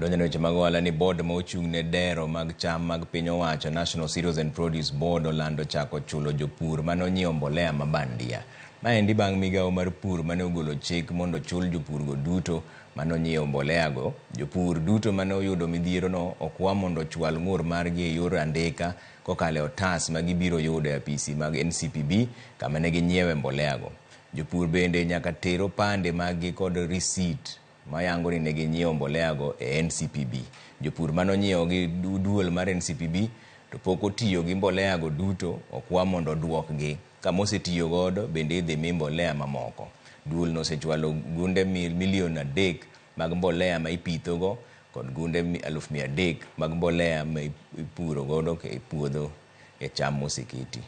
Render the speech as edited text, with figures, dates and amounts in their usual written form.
Wadonjo ne weche mag ohala ni board ma ochung' ne dero mag cham mag piny owacho National Cereals and Produce Board olando chako chulo jopur mane onyiewo mbolea ma bandia. Maendi bang' migawo mar pur mane ogolo chik mondo ochul jopurgo duto mane onyiewo mbolea go. Jopur duto mane oyudo midhierono okwa mondo ochwal ng'ur margi e yor andika kokalo e otas ma gibiro yudo e apisi mag NCPB kama ne ginyiewe mbolea go. Jopur bende nyaka ter opande maggi kod risit mayango ni ne ginyiewo mbolea go e NCPB. Jopur mane onyiewo gi duol mar NCPB to pok otiyo gi mbolea go duto okwa mondo oduokgi. Kama osetiyo godo bende idhi mi mbolea mamoko. Duol no osechwalo gunde milion 3 mag mbolea ma ipitho go kod gunde 300,000 mag mbolea ma ipuro godo e puodho e cham moseketi.